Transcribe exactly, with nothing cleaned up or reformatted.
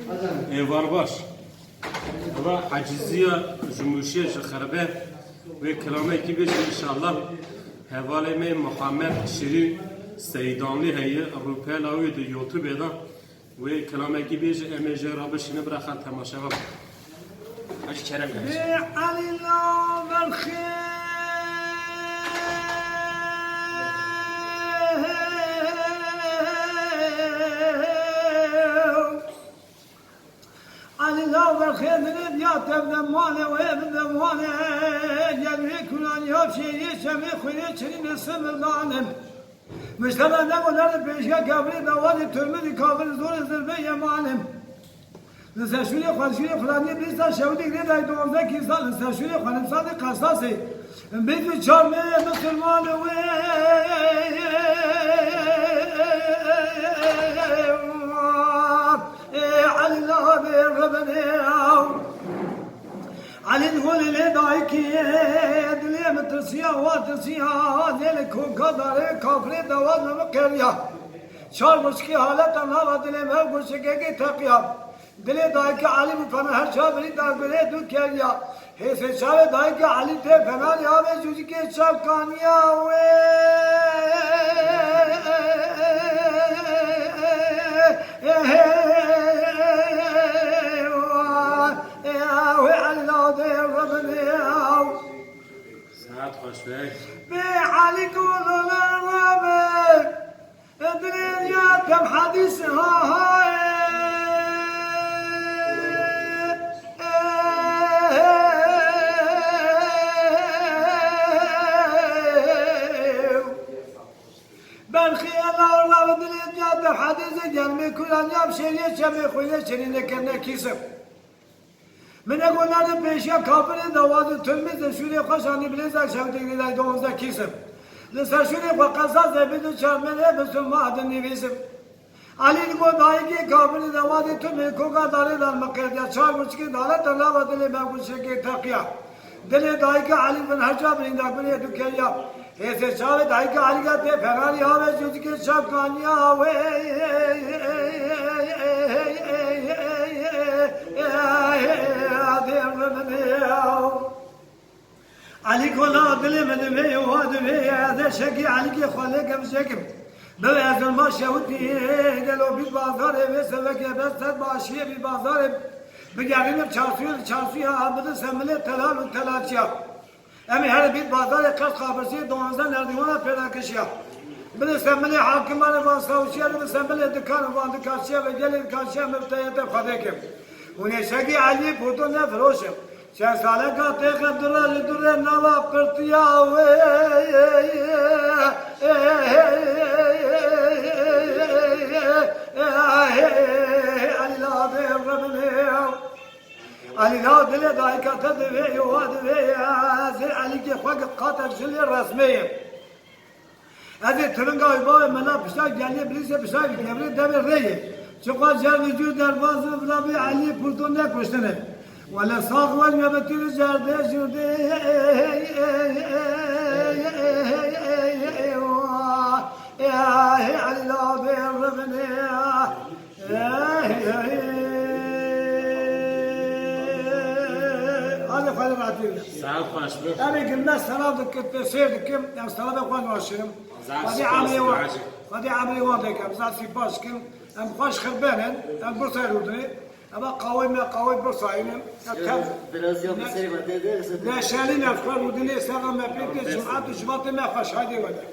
Êvar baş. Eva eciziya ji mûşê ji xerbe wê kilamekî bêje înşallah. Hevalê me Muhammed Şirîn Seydanlî heye, rûpela wî di YouTubeê de. Wê kilamekî bêje, em ê jê re bişîne, bira xel temaşe ve. Hacî Kerem geldi. Bê Elî la berxê. Elî la berxê dilê diya tev de mane wê bi de mane. Gel wê kulan ya şêrê çemê xwînê çirîne similanim. Muşteba ne goler pêşiya kafirê dawazê turmidî kafir zorê zirbê yemanim. Li ser şûrê xwe şûrê xulaniyê bîsta şewdî girê dayî duwazdeh kîsa li ser şûrê xwe nimsandî qesasê. Bîst û çar mê misilman wê Elî la bê ribinê. Elî holê lê dayikê dilê min tirsiya, wa tirsiya, zê li koka darê kafirê dawaz min qeriya. Çar guşkî haleta nava dilê me guşkekê teqiya. Dilê dayikê Elî bû fena her çav birî dagirê du keriya. Hêsê çavê dayikê Elî tê fena lê avê cûcikê çav kaniya wê. Wê Elî la dê ribinê. Saet xweş be. Bê Elî ku dole rabe. Dilê ya tem hadîs ha ha. Berxê la la dilê ya tem hadîs gelmê kuran ya şêrê çemê xwînê çirîne kirine kîsim. Min ego nade pêşiya kafirê dawazê turmî zê şûrê xwe şanî bilêza şewdê girêdayî duwazdeh kîsim. Li ser şûrê xwe qesas zebî du çar mele bisim ma din nivîsim. Elî li go dayikê kafirê dawazê turmî koka darê dan miqerdiya çar guşkê dale te lava dilê me guşekê teqiya. Dilê dayikê Elî bin her çav birînda gurê du keriya. Hêsê çavê dayikê Elî ya tê ferarî avê cûzikê çav kaniya wê. Elî gola dilê min divê wa divê ez ê şekî Elîkê xwe lê kevşekim. Bi ez ma şewitî gelo bît bazarê vê sevekê bes ser başiyê bît bazarê. Bigerînim çarşûyê li çarşûya bidin semilê telal û telalçiya. Em ê here bît bazarê qet qabirsiyê duwazdeh nerdîwana pêrakişiya. Bide sembilê hakimanê van sawçiya, bide sembilê dikan û van dikaşiya ve gelê dikaşiya mevteyete xwedê kim. Hûn ê şekî Eliyê Pûto nefiroşin. Çend saleka têxe dure li dure nava qirtiya wê. Elî la dê ribinê. Elî la dilê dayika te divê, wa divê, ez ê Elîkê xwe qate jilê resmê ye. Ez ê tiringa wî bavê mela pişta geliyê bilîsê pişta gevrê devê rê ye. Çiqa cer vî cû derbaz bi vila vê Elî Pûrto nekuştine. Wele sax wen me bi tîr cer dê jû dê. Elî la dê ribinê. Hadi xwedê rahatî bide. Saet xweş be. Em ê gilme selav dikin, te sêr dikim, em selavê xwe naşirim. Zaf Xwedê spas, emrê wan, Xwedê emrê wan dike, em zaf spas dikim. Em xweş xirbenin, em Bursayê rûdinê. Eva qawê me, qawê Bursayê ne. Em tev Biraz ya ne-, Bursayê ve dede, işte. Neşelî ne xwe rûdinê, seva me pê tê, cumat û cumatê me xweş, haydi wele.